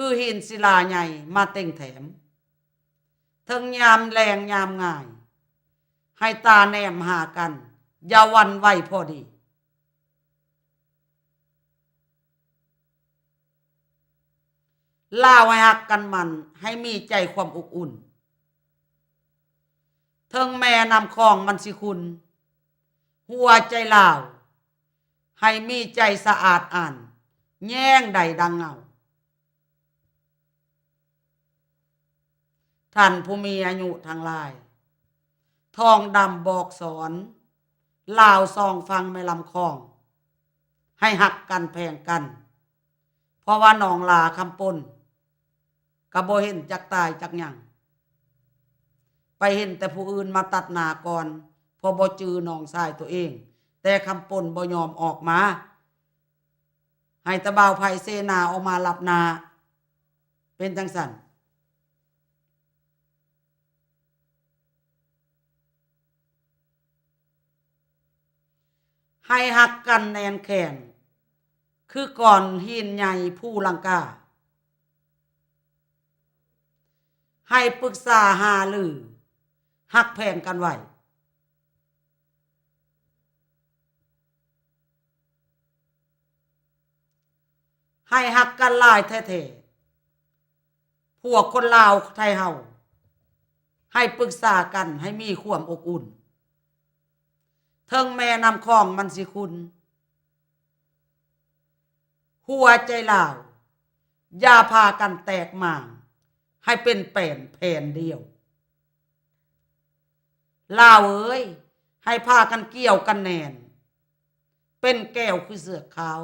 ຄືຫີນສິລາໃຫຍ່ມາເຕັງແຖມ. ເຖິງຍາມແລງຍາມງ່າຍ ໃຫ້ຕາແນມຫາກັນ ຢ່າຫວັ່ນໄຫວພໍດີ. ລາວໃຫ້ຮັກກັນໝັ້ນ ໃຫ້ມີໃຈຄວາມອົບອຸ່ນ. ເຖິງແມ່ນ້ຳຂອງມັນຊິຂຸ່ນ ຫົວໃຈລາວໃຫ້ມີໃຈສະອາດອານ ແຍງໃດດັ່ງເງົາ. ທ່ານຜູ້ມີອາຍຸທັງຫຼາຍ, ທອງດຳບອກສອນ ລາວສອງຝັ່ງແມ່ລຳຂອງ ໃຫ້ຮັກກັນແພງກັນ, ເພາະວ່ານ້ອງຫຼ້າຄຳປົນ ກໍບໍ່ເຫັນຈັກຕາຍຈັກຫຍັງ, ໄປເຫັນແຕ່ຜູ້ອື່ນມາຕັດໜ້າກ່ອນ ເພາະບໍ່ຈື່ນ້ອງຊາຍຕົວເອງ, ແຕ່ຄຳປົນບໍ່ຍອມອອກມາ. ໃຫ້ຕາບ່າວໄພເສນາອອກມາຮັບໜ້າ ເປັນຈັ່ງຊັ້ນ. ໃຫ້ຮັກກັນແໜ້ນແຂນ ຄືກ້ອນຫີນໃຫຍ່ພູລັງກາ. ໃຫ້ປຶກສາຫາລື ຮັກແພງກັນໄວ້. ໃຫ້ຮັກກັນຫຼາຍແທ້ໆ ພວກຄົນລາວໄທເຮົາ ໃຫ້ປຶກສາກັນໃຫ້ມີຄວາມອົບອຸ່ນ. ເຖິງແມ່ນ້ຳຂອງມັນຊິຂຸ່ນ ຫົວໃຈລາວ ຢ່າພາກັນແຕກໝ່າງ ໃຫ້ເປັນແປນແຜ່ນດຽວ. ລາວເອີຍ ໃຫ້ພາກັນກ່ຽວກັນແໜ້ນ ເປັນແກ້ວຄືເຊືອກຂາວ.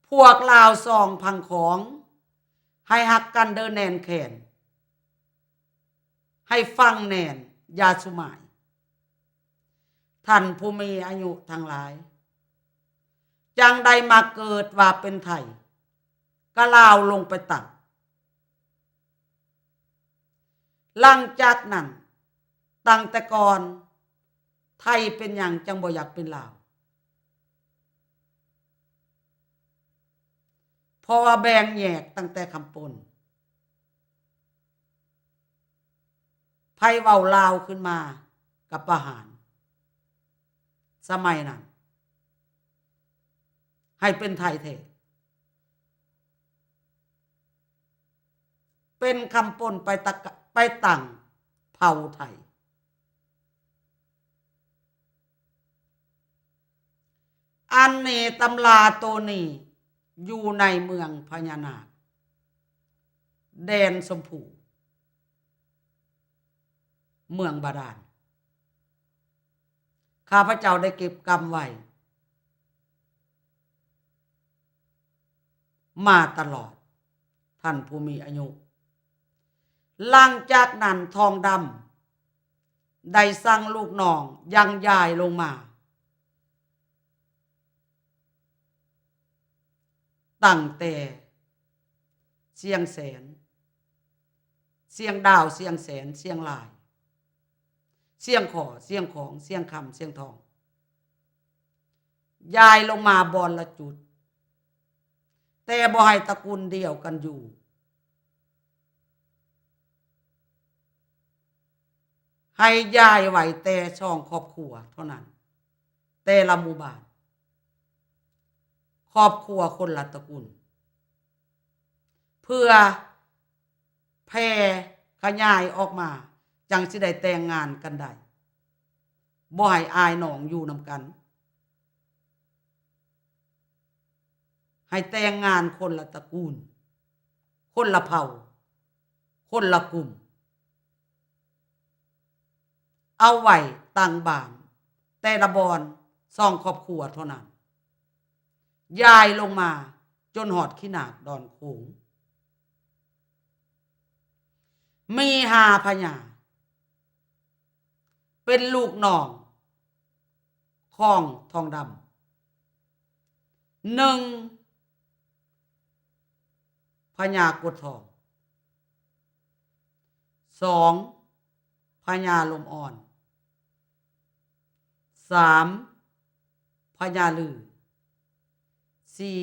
ພວກລາວສອງຝັ່ງຂອງ ໃຫ້ຮັກກັນເດີແໜ້ນແຂນ. ໃຫ້ຝັງແໜ້ນຢ່າສຸມາຍ. ທ່ານຜູ້ມີອາຍຸທັງຫຼາຍ, ຈັ່ງໄດ້ມາເກີດວ່າເປັນໄທ ກະລາວລົງໄປຕັ້ງ. ຫຼັງຈາກນັ້ນ, ຕັ້ງແຕ່ກ່ອນ, ໄທເປັນຫຍັງຈັ່ງບໍ່ຢາກເປັນລາວ? ເພາະວ່າແບ່ງແຍກຕັ້ງແຕ່ຄຳປົນ. ໃຜເວົ້າລາວຂຶ້ນມາກໍປະຫານ. ສະໄໝນັ້ນ ໃຫ້ເປັນໄທແທ້. ເປັນຄຳປົນໄປຕະກະ ໄປຕັ້ງເຜົ່າໄທ. ອັນນີ້ ຕຳລາໂຕນີ້ຢູ່ໃນເມືອງພະຍານາກ ແດນຊົມພູ ເມືອງບາດານ. ຂ້າພະເຈົ້າໄດ້ເກັບກຳໄວ້ມາຕະຫຼອດ, ທ່ານຜູ້ມີອາຍຸ. ຫຼັງຈາກນັ້ນ ທອງດຳໄດ້ສັ່ງລູກນ້ອງຍັງຍ້າຍລົງມາ ຕັ້ງແຕ່ຊຽງແສນ, ຊຽງດາວ, ຊຽງແສນ, ຊຽງລາຍ, ຊຽງຂໍ, ຊຽງຂອງ, ຊຽງຄຳ, ຊຽງທອງ, ຍ້າຍລົງມາບ່ອນລະຈຸດ, ແຕ່ບໍ່ໃຫ້ຕະກຸນດຽວກັນຢູ່. ໃຫ້ຍ້າຍໄວ້ແຕ່ສອງຄອບຄົວເທົ່ານັ້ນ, ແຕ່ລະໝູ່ບ້ານ, ຄອບຄົວຄົນລະຕະກຸນ, ເພື່ອແຜ່ຂະຫຍາຍອອກມາ, ຈັ່ງຊິໄດ້ແຕ່ງງານກັນໄດ້, ບໍ່ໃຫ້ອ້າຍນ້ອງຢູ່ນຳກັນ. ໃຫ້ແຕ່ງງານຄົນລະຕະກູນ, ຄົນລະເຜົ່າ, ຄົນລະກຸ່ມ, ເອົາໄວ້ຕັ້ງບ້ານແຕ່ລະບ່ອນສອງຄອບຄົວເທົ່ານັ້ນ, ຍ້າຍລົງມາຈົນຮອດຂີ້ນາກດອນໂຂງ. ມີຫ້າພະຍາ ເປັນລູກນ້ອງຂອງທອງດຳ. ໜຶ່ງ ພະຍາກົດທອງ, ສອງ ພະຍາລົມອ່ອນ, ສາມ ພ ພະຍາລື, ສີ່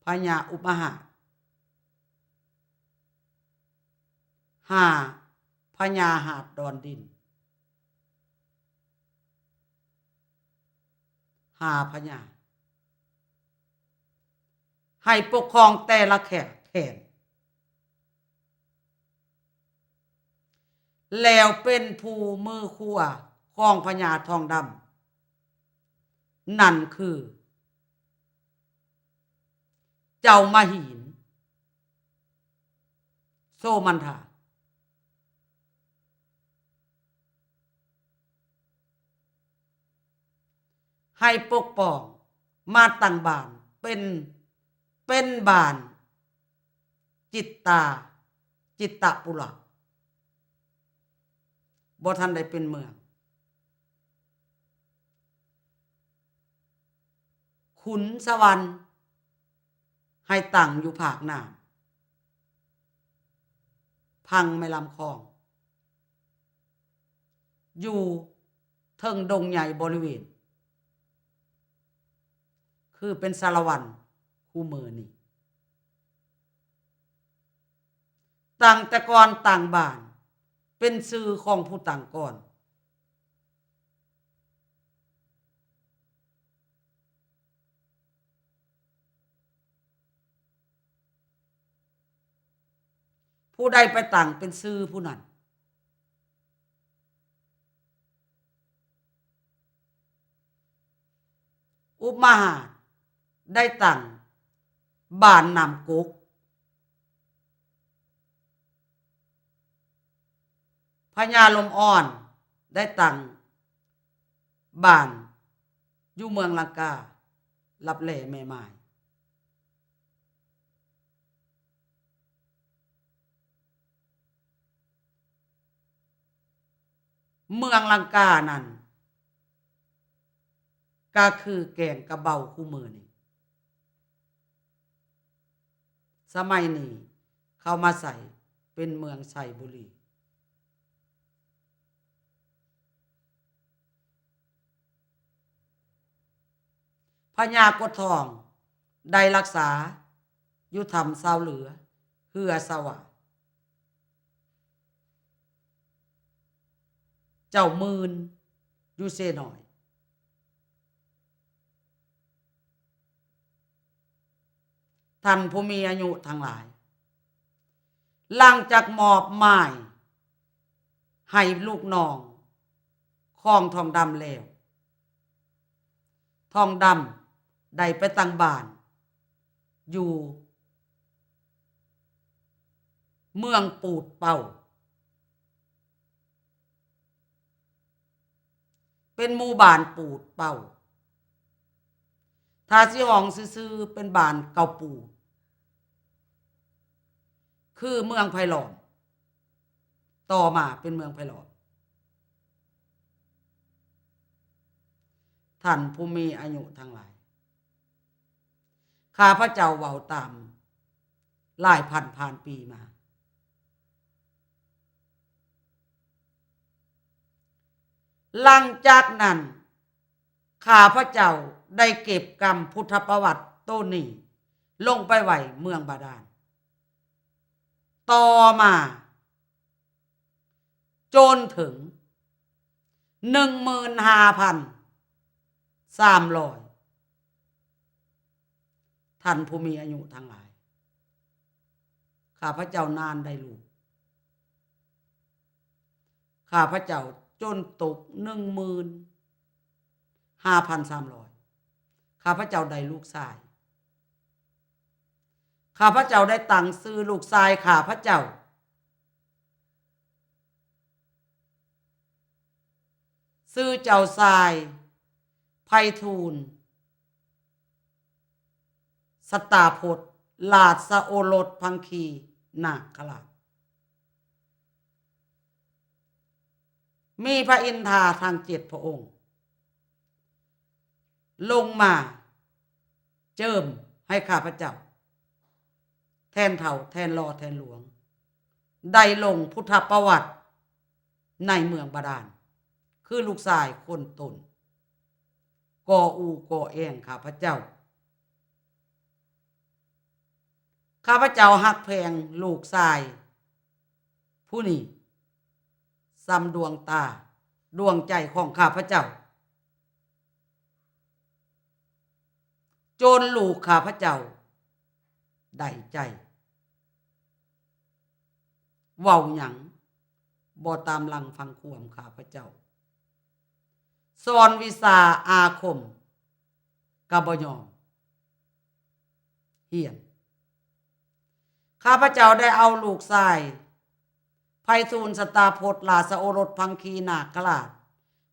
ພະຍາອຸມມະຫາດ, ຫ້າ ພະຍາຫາດດອນດິນ. ຫ້າພະຍາ ໃຫ້ປົກຄອງແຕ່ລະແຂວງແຂວງ ແລ້ວເປັນຜູ້ມືຂົວຂອງພະຍາທອງດຳ ນັ້ນຄື ເຈົ້າມະຫີນ ໂຊມັນທາ ໃຫ້ປົກປ້ອງ ມາຕັ້ງບ້ານເປັນ ເປັນບ້ານຈິດຕາ ຈິດຕະປຸລະ ບໍ່ທັນໄດ້ເປັນເມືອງ. ຂຸນສະຫວັນ ໃຫ້ຕັ້ງຢູ່ພາກນ້ຳ ພັງແມ່ລຳຄອງ ຢູ່ເທິງດົງໃຫຍ່ບໍລິເວນ ຄືເປັນສາລະວັນຄູ່ມື້ນີ້. ຕັ້ງແຕ່ກ່ອນຕັ້ງບ້ານ ເປັນຊື່ຂອງຜູ້ຕັ້ງກ່ອນ. ຜູ້ໃດໄປຕັ້ງເປັນຊື່ຜູ້ນັ້ນ. ອຸມມະຫາດ ໄດ້ຕັ້ງບ້ານນ້ຳກົກ. ພະຍາລົມອ່ອນ ໄດ້ຕັ້ງບ້ານຢູ່ເມືອງລັງກາ ລັບແລ ແມ່ໝ້າຍ. ເມືອງລັງການັ້ນ ກະຄືແກງກະເບົາຄູ່ມື້ນີ້. ສະໄໝນີ້ເຂົາມາໃຊ້ເປັນເມືອງໄຊບູລີ. ພະຍາກົດທອງໄດ້ລັກສາຢູ່ຖ້ຳຊາວເຫຼືອ ເຮືອສະຫວາ ເຈົ້າໝື່ນຢູ່ເຊນ້ອຍ. ທ່ານຜູ້ມີອາຍຸທັງຫຼາຍ, ຫຼັງຈາກມອບໝາຍໃຫ້ລູກນ້ອງຂອງທອງດຳແລ້ວ, ທອງດຳໄດ້ໄປຕັ້ງບ້ານຢູ່ເມືອງປູດເປົ້າ. ເປັນໝູ່ບ້ານປູດເປົ້າ. ຖ້າຊິຮ້ອງຊື່ໆ ເປັນບ້ານເກົ່າປູດ ຄືເມືອງໄຜ່ລ້ອມ, ຕໍ່ມາເປັນເມືອງໄຜ່ລ້ອມ. ທ່ານຜູ້ມີອາຍຸທັງຫຼາຍ, ຂ້າພະເຈົ້າເວົ້າຕາມຫຼາຍພັນຜ່ານປີມາ. ຫຼັງຈາກນັ້ນ ຂ້າພະເຈົ້າໄດ້ເກັບກຳພຸດທະປະຫວັດໂຕນີ້ລົງໄປໄວ້ເມືອງບາດານ. ຕໍ່ມາ ຈົນເຖິງໜຶ່ງໝື່ນຫ້າພັນສາມຮ້ອຍ. ທ່ານຜູ້ມີອາຍຸທັງຫຼາຍ, ຂ້າພະເຈົ້ານານໄດ້ລູກ, ຂ້າພະເຈົ້າຈົນຕົກໜຶ່ງໝື່ນຫ້າພັນສາມຮ້ອຍ. ຂ້າພະເຈົ້າໄດ້ລູກຊາຍ, ຂ້າພະເຈົ້າໄດ້ຕັ້ງຊື່ລູກຊາຍຂ້າພະເຈົ້າ ຊື່ເຈົ້າຊາຍໄພທູນ ສະຕາພົດ ລາຊະໂອລົດພັງຄີນາກະລາດ. ມີພະອິນທາທັງເຈັດພະອົງລົງມາເຈີມໃຫ້ຂ້າພະເຈົ້າ ແທນເຖົ້າ ແທນຫຼໍ່ ແທນຫຼວງ ໄດ້ລົງພຸດທະປະຫວັດໃນເມືອງບາດານ ຄືລູກຊາຍຄົນຕົນ ກໍ່ອູ່ກໍ່ແອ່ງຂ້າພະເຈົ້າ. ຂ້າພະເຈົ້າຮັກແພງລູກຊາຍຜູ້ນີ້ສ່ຳດວງຕາດວງໃຈຂອງຂ້າພະເຈົ້າ. ຈົນລູກຂ້າພະເຈົ້າໄດ້ໃຈ ເວົ້າຫຍັງບໍ່ຕາມຫຼັງຟັງຄວາມຂ້າພະເຈົ້າ. ສອນວິຊາອາຄົມກໍບໍ່ຍອມຮຽນ. ຂ້າພະເຈົ້າໄດ້ເອົາລູກຊາຍ ໄພฑູນ ສັດຕາພົດ ລາຊະໂອລົດ ພັງຄີນາກະລາດ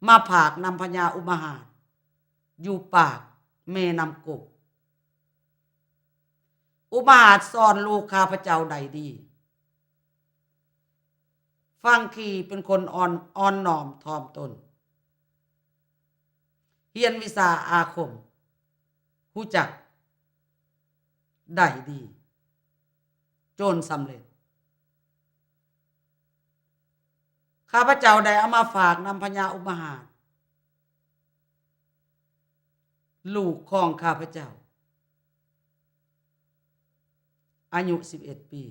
ມາຝາກນຳພະຍາອຸມມະຫາດ ຢູ່ປາກແມ່ນ້ຳກົກ. ອຸມມະຫາດສອນລູກຂ້າພະເຈົ້າໄດ້ດີ. ພັງຄີເປັນຄົນອ່ອນ, ອ່ອນນ້ອມຖ່ອມຕົນ. ຮຽນວິຊາອາຄົມ ຮູ້ຈັກໄດ້ດີ ຈົນສຳເລັດ. ຂ້າພະເຈົ້າໄດ້ເອົາມາຝາກນຳພະຍາອຸມມະຫາດ ລູກຂອງຂ້າພະເຈົ້າ ອາຍຸສິບເອັດປີ.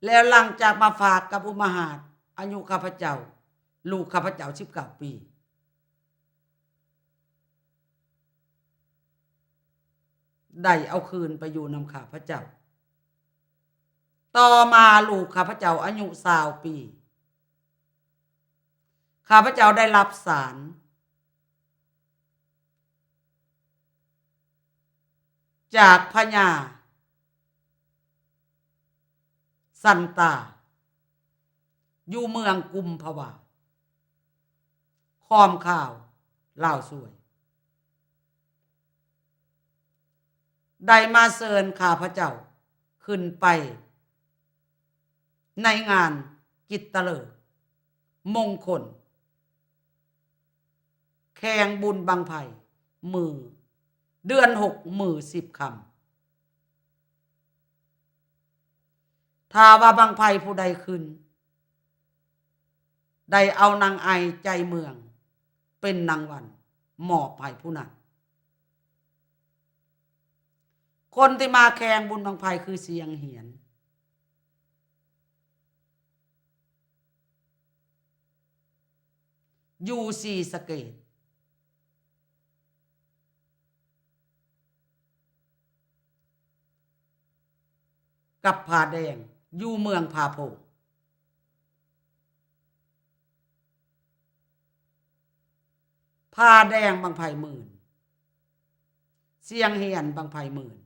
ແລ້ວຫຼັງຈາກມາຝາກກັບອຸມມະຫາດ ອາຍຸຂ້າພະເຈົ້າ ລູກຂ້າພະເຈົ້າສິບເກົ້າປີ ໄດ້ເອົາຄືນໄປຢູ່ນຳຂ້າພະເຈົ້າ. ຕໍ່ມາລູກຂ້າພະເຈົ້າອາຍຸຊາວປີ ຂ້າພະເຈົ້າໄດ້ຮັບສານ ຈາກພະຍາສັນຕາ ຢູ່ເມືອງກຸມພະວາ ຄອມຂ່າວລາວຊ່ວຍ ໄດ້ມາເຊີນຂ້າພະເຈົ້າຂຶ້ນໄປ ໃນງານກິດຕະເລີກມົງຄົນ ແຂ່ງບຸນບັ້ງໄຟ ມື້ເດືອນຫົກ ມື້ສິບຄ່ຳ. ຖ້າວ່າບັ້ງໄຟຜູ້ໃດຂຶ້ນ ໄດ້ເອົານາງໄອໃຈເມືອງເປັນນາງວັນ ມອບໃຫ້ຜູ້ນັ້ນ. ຄົນທີ່ມາແຂ່ງບຸນບັ້ງໄຟຄືຊຽງຫຽນ ຢູ່ສີສະເກດ ກັບຜາແດງ ຢູ່ເມືອງພາໂພງ. ຜາແດງບັ້ງໄຟໝື່ນ, ຊຽງຫຽນບັ້ງໄຟໝື່ນ,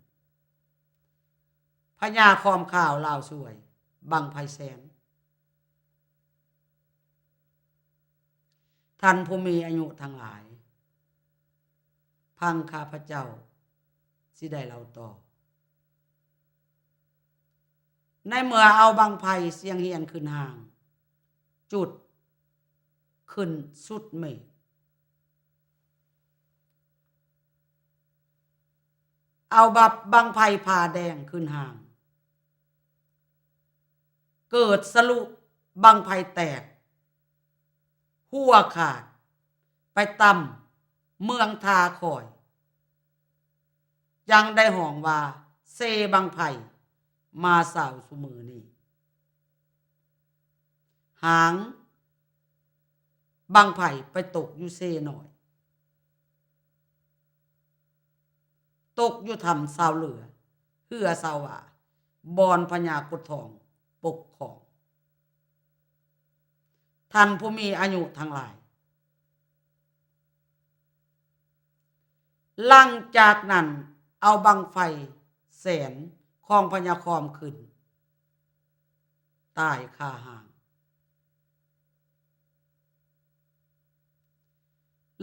ພະຍາຄອມຂ່າວລາວຊ່ວຍບັ້ງໄຟແສນ. ທ່ານຜູ້ມີອາຍຸທັງຫຼາຍ, ຟັງຂ້າພະເຈົ້າຊິໄດ້ເລົ່າຕໍ່. ໃນເມື່ອເອົາບັ້ງໄຟຊຽງຫຽນຂຶ້ນຫ້າງ, ຈຸດຂຶ້ນສຸດເມກ, ເອົາບັບບັ້ງໄຟຜາແດງຂຶ້ນຫ້າງ, ເກີດສະລຸບັ້ງໄຟແຕກ, ຫົວຂາດໄປຕຳເມືອງທ່າຄອຍ, ຈັ່ງໄດ້ຮ້ອງວ່າເຊບັ້ງໄຟມາເຊົາຊຸມື້ນີ້. ຫາງບັ້ງໄຟໄປຕົກຢູ່ເຊນ້ອຍ, ຕົກຢູ່ຖ້ຳຊາວເຫຼືອ ເຮືອຊາວວາ, ບ່ອນພະຍາກົດທອງປົກຄອງ. ທ່ານຜູ້ມີອາຍຸທັງຫຼາຍ, ຫຼັງຈາກນັ້ນເອົາບັ້ງໄຟແສນຂອງພະຍາຄອມຂຶ້ນ, ຕາຍຄາຫ້າງ.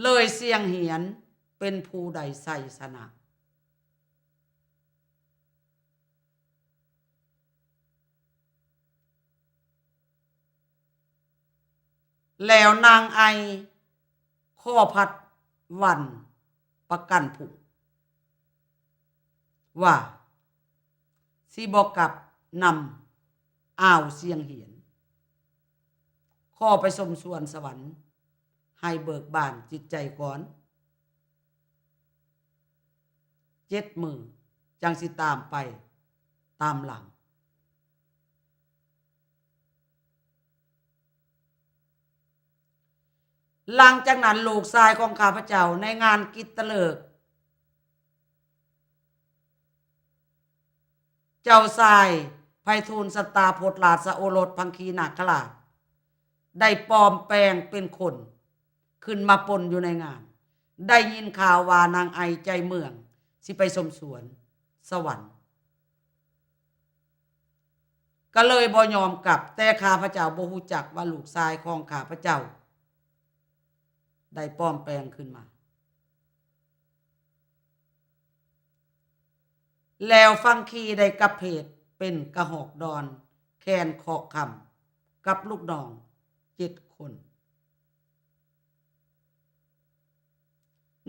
ເລີຍຊຽງຫຽນເປັນຜູ້ໄດ້ໄຊຊະນະ. ແລ້ວນາງໄອຂໍພັດວັນປະກັນພຸ້ງ ວ່າຊິບໍ່ກັບນຳອ່າວຊຽງຫຽນ. ຂໍໄປຊົມສວນສະຫວັນໃຫ້ເບີກບານຈິດໃຈກ່ອນ ເຈັດມື້ ຈັ່ງຊິຕາມໄປຕາມຫຼັງ. ຫຼັງຈາກນັ້ນ ລູກຊາຍຂອງຂ້າພະເຈົ້າໃນງານກິດຕະເລີກ ເຈົ້າຊາຍໄພທູນສັດຕາພົດລາຊະໂອລົດພັງຄີນາກຄະລາດ ໄດ້ປອມແປງເປັນຄົນຂຶ້ນມາປົນຢູ່ໃນງານ. ໄດ້ຍິນຂ່າວວ່ານາງໄອໃຈເມືອງຊິໄປຊົມສວນສະຫວັນ ກໍເລີຍບໍ່ຍອມກັບ, ແຕ່ຂ້າພະເຈົ້າບໍ່ຮູ້ຈັກວ່າລູກຊາຍຂອງຂ້າພະເຈົ້າໄດ້ປອມແປງຂຶ້ນມາ. ແລ້ວຟັງຄີໄດ້ກັບເພດເປັນກະຫອກດອນ ແຄນເຄາະຄຳ ກັບລູກນ້ອງເຈັດຄົນ.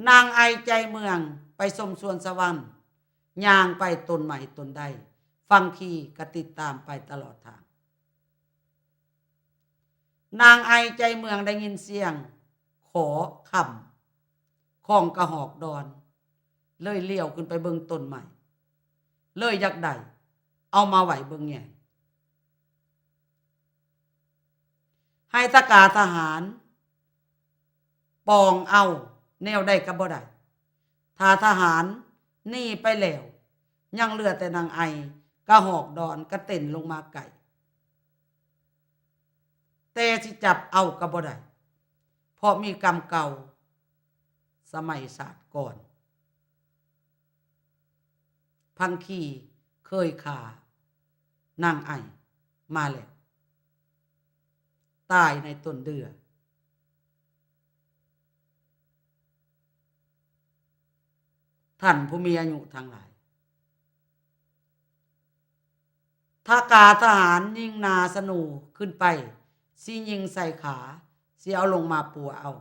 ນາງໄອໃຈເມືອງໄປຊົມສວນສະຫວັນ ຍ່າງໄປຕົ້ນໄມ້ຕົ້ນໃດ, ຟັງຄີກໍຕິດຕາມໄປຕະຫຼອດທາງ. ນາງໄອໃຈເມືອງໄດ້ຍິນສຽງເຄາະຄຳຂອງກະຫອກດອນ ເລີຍຫຼຽວຂຶ້ນໄປເບິ່ງຕົ້ນໄມ້ ເລີຍຢາກໄດ້ ເອົາມາໄວ້ເບິ່ງແຍງ. ໄຮຕະກາທະຫານປອງເອົາແນວໃດກໍບໍ່ໄດ້. ຖ້າທະຫານໜີໄປແລ້ວ ຍັງເຫຼືອແຕ່ນາງໄອກະຫອກດອນກະເຕັ້ນລົງມາໃກ້. ແຕ່ຊິຈັບເອົາກໍບໍ່ໄດ້ ເພາະມີກຳເກົ່າສະໄໝຊາດກ່ອນ. ພັງຄີເຄີຍຂ້ານາງໄອມາແລ້ວ ຕາຍໃນຕົ້ນເດືອ. ທ່ານຜູ້ມີອາຍຸທັງຫຼາຍ, ທະກາທະຫານຍິງນາສະໜູຂຶ້ນໄປ ຊິຍິງໃສ່ຂາ ຊິເອົາລົງມາປົວເອົາ.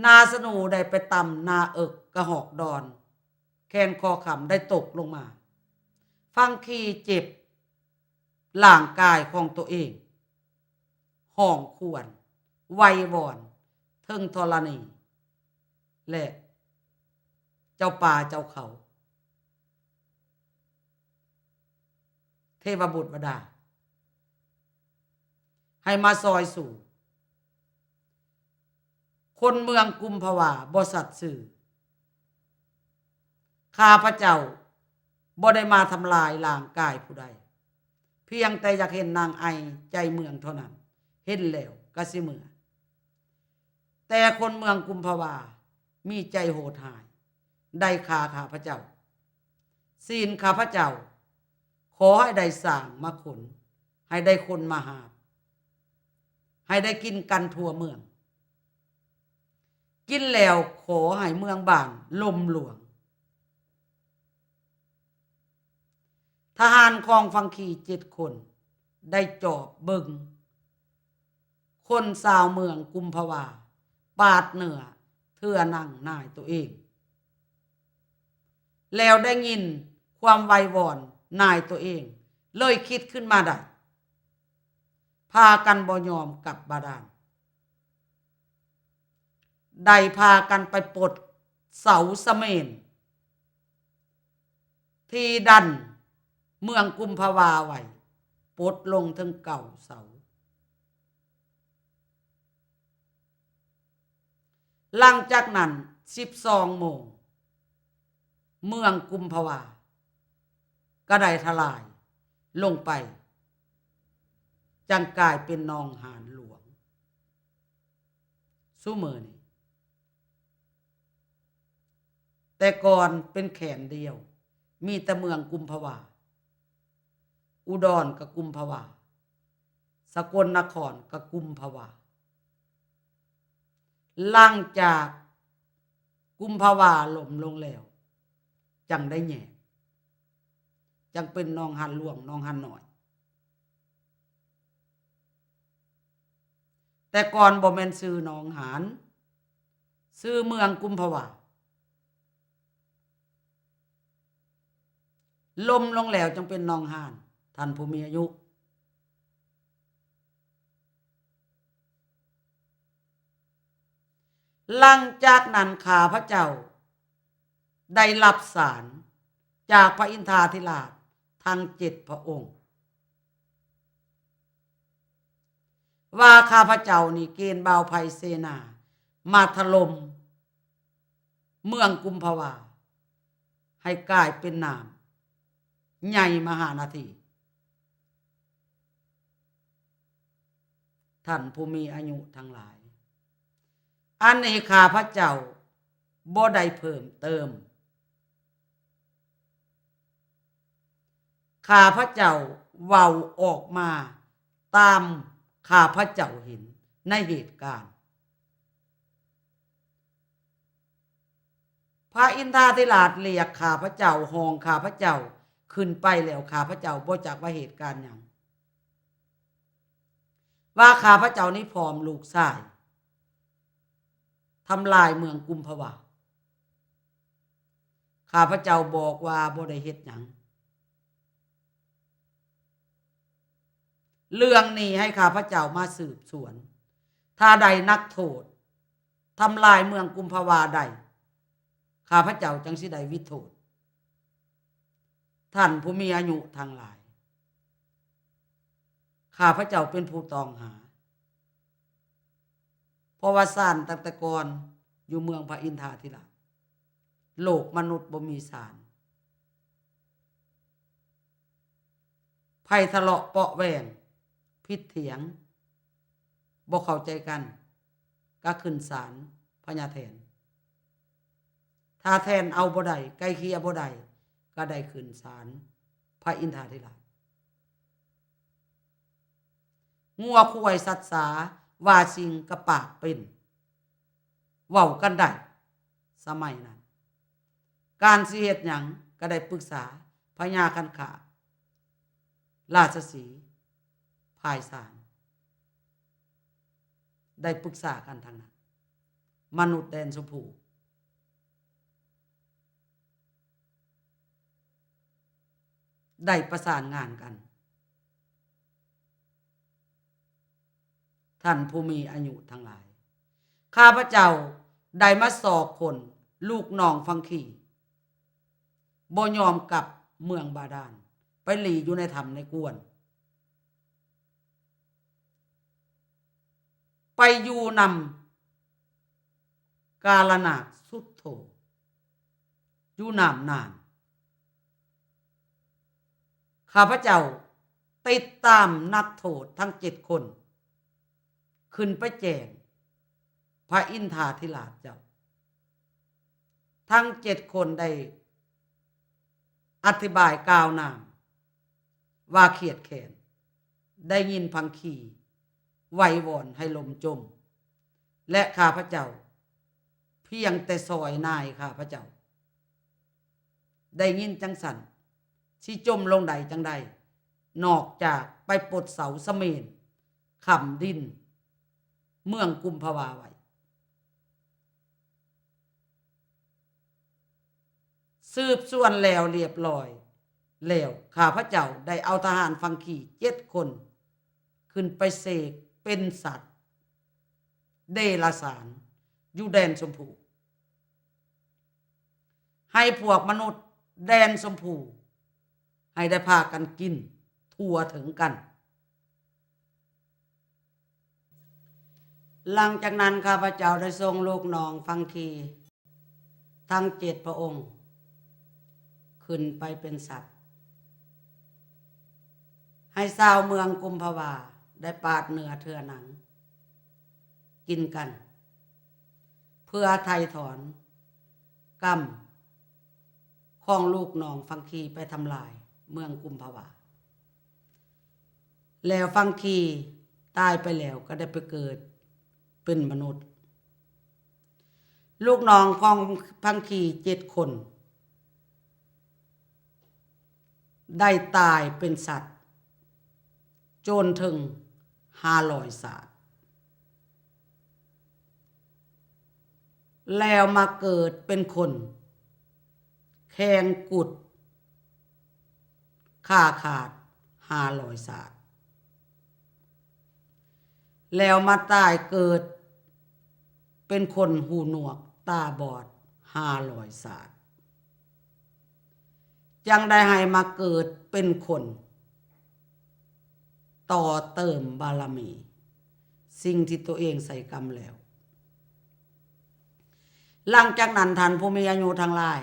ນາສະໜູໄດ້ໄປຕຳໜ້າເອິກກະຫອກດອນ ແຄນເຄາະຄຳໄດ້ຕົກລົງມາ. ຟັງຄີເຈັບຮ່າງກາຍຂອງໂຕເອງ ຮ້ອງຄວນໄວວອນເຖິງທໍລະນີ ແລະ ເຈົ້າປ່າເຈົ້າເຂົາ ເທວະບຸດວະດາ ໃຫ້ມາຊ່ອຍສູ້. ຄົນເມືອງກຸມພະວາບໍ່ສັດຊື່. ຂ້າພະເຈົ້າບໍ່ໄດ້ມາທຳລາຍຮ່າງກາຍຜູ້ໃດ, ພຽງແຕ່ຢາກເຫັນນາງໄອໃຈເມືອງເທົ່ານັ້ນ, ເຫັນແລ້ວກະຊິເມືອ. ແຕ່ຄົນເມືອງກຸມພະວາມີໃຈໂຫດຮ້າຍ, ໄດ້ຂ້າຂ້າພະເຈົ້າ. ສິນຂ້າພະເຈົ້າ ຂໍໃຫ້ໄດ້ສ້າງມາຂົນ, ໃຫ້ໄດ້ຄົນມາຫາບ, ໃຫ້ໄດ້ກິນກັນທົ່ວເມືອງ. ກິນແລ້ວຂໍໃຫ້ເມືອງບ້ານລົ້ມຫຼວງ. ທະຫານຂອງຝັ່ງຄີເຈັດຄົນ ໄດ້ຈອບເບິ່ງຄົນຊາວເມືອງກຸມພະວາ ປາດເນື້ອເຖື່ອໜັງນາຍໂຕເອງ, ແລ້ວໄດ້ຍິນຄວາມໄວວອນນາຍໂຕເອງ, ເລີຍຄິດຂຶ້ນມາໄດ້, ພາກັນບໍ່ຍອມກັບບາດານ. ໄດ້ພາກັນໄປປົດເສົາສະເໝນ ທີ່ດັນເມືອງກຸມພະວາໄວ້, ປົດລົງເຖິງເກົ້າເສົາ. ຫຼັງຈາກນັ້ນສິບສອງໂມງ, ເມືອງກຸມພະວາກໍໄດ້ທະລາຍລົງໄປ, ຈັ່ງກາຍເປັນໜອງຫານຫຼວງ. ຊຸມື້ນີ້ ແຕ່ກ່ອນເປັນແຂວງດຽວ, ມີແຕ່ເມືອງກຸມພະວາ, ອຸດອນກໍກຸມພະວາ, ສະກົນນະຄອນກໍກຸມພະວາ. ຫຼັງຈາກກຸມພະວາລົ້ມລົງແລ້ວ, ຈັ່ງໄດ້ແຍກ, ຈັ່ງເປັນໜອງຫານຫຼວງ, ໜອງຫານນ້ອຍ. ແຕ່ກ່ອນບໍ່ແມ່ນຊື່ໜອງຫານ, ຊື່ເມືອງກຸມພະວາ. ລົ້ມລົງແລ້ວຈຶ່ງເປັນໜອງຫານ, ທ່ານຜູ້ມີອາຍຸ. ຫຼັງຈາກນັ້ນ ຂ້າພະເຈົ້າໄດ້ຮັບສານຈາກພະອິນທາທິລາດທັງເຈັດພະອົງ ວ່າຂ້າພະເຈົ້ານີ້ເກນບ່າວໄພເສນາມາຖະຫຼົ່ມເມືອງກຸມພະວາ ໃຫ້ກາຍເປັນນ້ຳໃຫຍ່ມະຫານາທີ. ທ່ານຜູ້ມີອາຍຸທັງຫຼາຍ, ອັນນີ້ຂ້າພະເຈົ້າບໍ່ໄດ້ເພີ່ມເຕີມ. ຂ້າພະເຈົ້າເວົ້າອອກມາຕາມຂ້າພະເຈົ້າເຫັນໃນເຫດການ. ພະອິນທາທິລາດລຽກຂ້າພະເຈົ້າ, ຮ້ອງຂ້າພະເຈົ້າຂຶ້ນໄປແລ້ວ, ຂ້າພະເຈົ້າບໍ່ຈັກວ່າເຫດການຫຍັງ, ວ່າຂ້າພະເຈົ້ານີ້ພ້ອມລູກຊາຍທຳລາຍເມືອງກຸມພະວາ. ຂ້າພະເຈົ້າບອກວ່າບໍ່ໄດ້ເຮັດຫຍັງ. ເລື່ອງນີ້ໃຫ້ຂ້າພະເຈົ້າມາສືບສວນ. ຖ້າໄດ້ນັກໂທດທຳລາຍເມືອງກຸມພະວາໄດ້, ຂ້າພະເຈົ້າຈັ່ງຊິໄດ້ວິໂທດ. ທ່ານຜູ້ມີອາຍຸທັງຫຼາຍ, ຂ້າພະເຈົ້າເປັນຜູ້ຕ້ອງຫາ. ເພາະວ່າສານຕັ້ງແຕ່ກ່ອນຢູ່ເມືອງພະອິນທາທິລາດ, ໂລກມະນຸດບໍ່ມີສານ. ໃຜທະເລາະເປາະແຫວ່ງ, ຜິດຖຽງ, ບໍ່ເຂົ້າໃຈກັນ, ກໍຂຶ້ນສານພະຍາແຖນ. ຖ້າແຖນເອົາບໍ່ໄດ້, ໄກ່ເກ່ຍບໍ່ໄດ້, ກໍໄດ້ຂຶ້ນສານພະອິນທາທິລາດ. ງົວຄວາຍສັດສາວ່າສິ່ງກະປາກເປັນ, ເວົ້າກັນໄດ້. ສະໄໝນັ້ນ ການຊິເຮັດຫຍັງກໍໄດ້ປຶກສາພະຍາຄັນຄາ, ລາຊະສີ, ພາຍສານ, ໄດ້ປຶກສາກັນທັງນັ້ນ. ມະນຸດແດນຊົມພູ ໄດ້ປະສານງານກັນ. ທ່ານຜູ້ມີອາຍຸທັງຫຼາຍ, ຂ້າພະເຈົ້າໄດ້ມາຊອກຄົ້ນລູກນ້ອງຝັ່ງຄີ, ບໍ່ຍອມກັບເມືອງບາດານ, ໄປຫຼີ້ຢູ່ໃນຖ້ຳໃນກວນ. ໄປຢູ່ນຳກາລະນາກສຸດໂທ ຢູ່ນ້ຳນານ. ຂ້າພະເຈົ້າຕິດຕາມນັກໂທດທັງເຈັດຄົນ ຂຶ້ນໄປແຈ້ງພະອິນທາທິລາດເຈົ້າ. ທັງເຈັດຄົນໄດ້ອະທິບາຍກ່າວນຳວ່າຄຽດແຄ້ນ, ໄດ້ຍິນພັງຄີໄຫວ້ວອນໃຫ້ລົມຈົມ, ແລະ ຂ້າພະເຈົ້າພຽງແຕ່ຊ່ອຍນາຍຂ້າພະເຈົ້າ. ໄດ້ຍິນຈັ່ງຊັ້ນ, ຊິຈົມລົງໄດ້ຈັ່ງໃດ ນອກຈາກໄປປົດເສົາສະເໝນຄ້ຳດິນເມືອງກຸມພະວາໄວ້. ສືບສວນແລ້ວລຽບລ້ອຍແລ້ວ, ຂ້າພະເຈົ້າໄດ້ເອົາທະຫານຝັ່ງຄີເຈັດຄົນ ຂຶ້ນໄປເສກເປັນສັດເດລະສານຢູ່ແດນຊົມພູ. ໃຫ້ພວກມະນຸດແດນຊົມພູ ໃຫ້ໄດ້ພາກັນກິນທົ່ວເຖິງກັນ. ຫຼັງຈາກນັ້ນ ຂ້າພະເຈົ້າໄດ້ສົ່ງລູກນ້ອງຝັ່ງຄີທັງເຈັດພະອົງ ຂຶ້ນໄປເປັນສັດ ໃຫ້ຊາວເມືອງກຸມພະວາໄດ້ປາດເນື້ອເທື່ອໜັງ ກິນກັນ ເພື່ອໄຖ່ຖອນກຳຂອງລູກນ້ອງຝັ່ງຄີໄປທຳລາຍເມືອງກຸມພະວາ. ແລ້ວຝັ່ງຄີຕາຍໄປແລ້ວກໍໄດ້ໄປເກີດເປັນມະນຸດ. ລູກນ້ອງຂອງຝັ່ງຄີເຈັດຄົນ ໄດ້ຕາຍເປັນສັດຈົນເຖິງຫ້າຮ້ອຍຊາດ, ແລ້ວມາເກີດເປັນຄົນ ແຂງກຸດ ຂາຂາດຫ້າຮ້ອຍຊາດ, ແລ້ວມາຕາຍເກີດ ເປັນຄົນຫູໜວກຕາບອດຫ້າຮ້ອຍຊາດ ຈັ່ງໄດ້ໃຫ້ມາເກີດເປັນຄົນ ຕໍ່ເຕີມບາລະມີ ສິ່ງທີ່ຕົວເອງໃສ່ກຳແລ້ວ. ຫຼັງຈາກນັ້ນ ທ່ານຜູ້ມີອາຍຸທັງຫຼາຍ,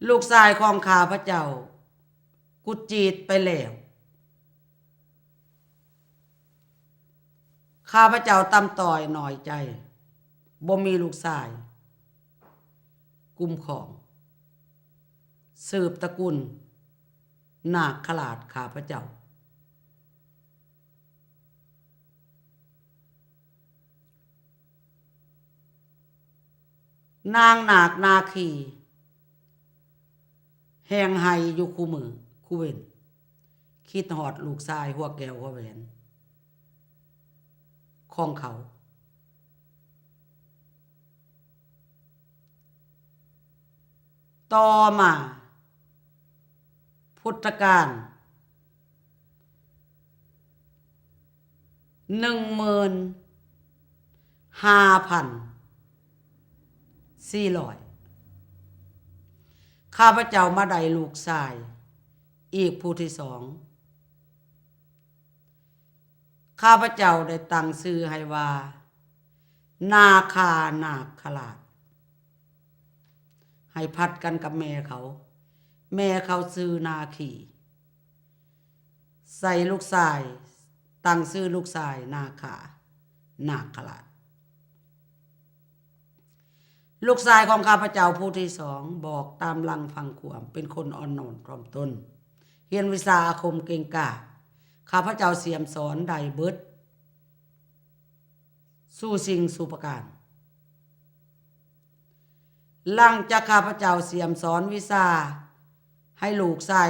ລູກຊາຍຂອງຂ້າພະເຈົ້າກຸດຈີດໄປແລ້ວ. ຂ້າພະເຈົ້າຕ່ຳຕ້ອຍນ້ອຍໃຈ, ບໍ່ມີລູກຊາຍຄຸ້ມຄອງ ສືບຕະກຸນນາກຄະລາດຂ້າພະເຈົ້າ. ນາງນາກນາຄີແຮ່ງໄຫ້ຢູ່ຄູ່ມື້ຄູ່ເວັນ, ຄິດຮອດລູກຊາຍຫົວແກ້ວຫົວແຫວນຂອງເຂົາ. ຕໍ່ມາ ພຸດທະການ ໜຶ່ງໝື່ນຫ້າພັນສີ່ຮ້ອຍ ຂ້າພະເຈົ້າມາໄດ້ລູກຊາຍອີກຜູ້ທີສອງ. ຂ້າພະເຈົ້າໄດ້ຕັ້ງຊື່ໃຫ້ວ່າ ນາຄານາກຄະລາດ ໃຫ້ຜັດກັນກັບແມ່ເຂົາ. ແມ່ເຂົາຊື່ນາຄີ ໃສ່ລູກຊາຍ, ຕັ້ງຊື່ລູກຊາຍນາຄານາກຄະລາດ. ລູກຊາຍຂອງຂ້າພະເຈົ້າຜູ້ທີສອງ ບອກຕາມຫຼັງຟັງຄວາມ, ເປັນຄົນອ່ອນນ້ອມຖ່ອມຕົນ, ຮຽນວິຊາອາຄົມເກັ່ງກ້າ. ຂ້າພະເຈົ້າສ່ຽມສອນໄດ້ເບິດສູ່ສິ່ງສູ່ປະການ. ຫຼັງຈາກຂ້າພະເຈົ້າສ່ຽມສອນວິຊາໃຫ້ລູກຊາຍ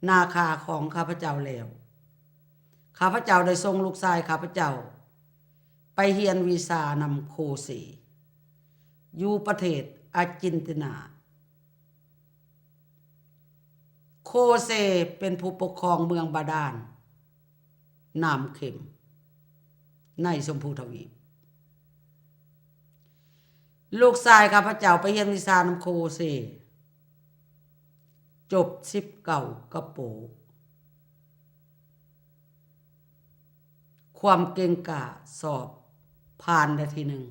ນາຄາຂອງຂ້າພະເຈົ້າແລ້ວ, ຂ້າພະເຈົ້າໄດ້ສົ່ງລູກຊາຍຂ້າພະເຈົ້າໄປຮຽນວິຊານຳໂຄເຊ ຢູ່ປະເທດອາເຈນຕິນາ. ໂຄເຊເປັນຜູ້ປົກຄອງເມືອງບາດານ ນ້ຳເຂັມ ໃນຊົມພູທະວີບ. ລູກຊາຍຂ້າພະເຈົ້າໄປຮຽນວິຊານຳໂຄເຊ ຈົບສິບເກົ້າກະໂປ, ຄວາມເກັ່ງກ້າ, ສອບຜ່ານໄດ້ທີໜຶ່ງ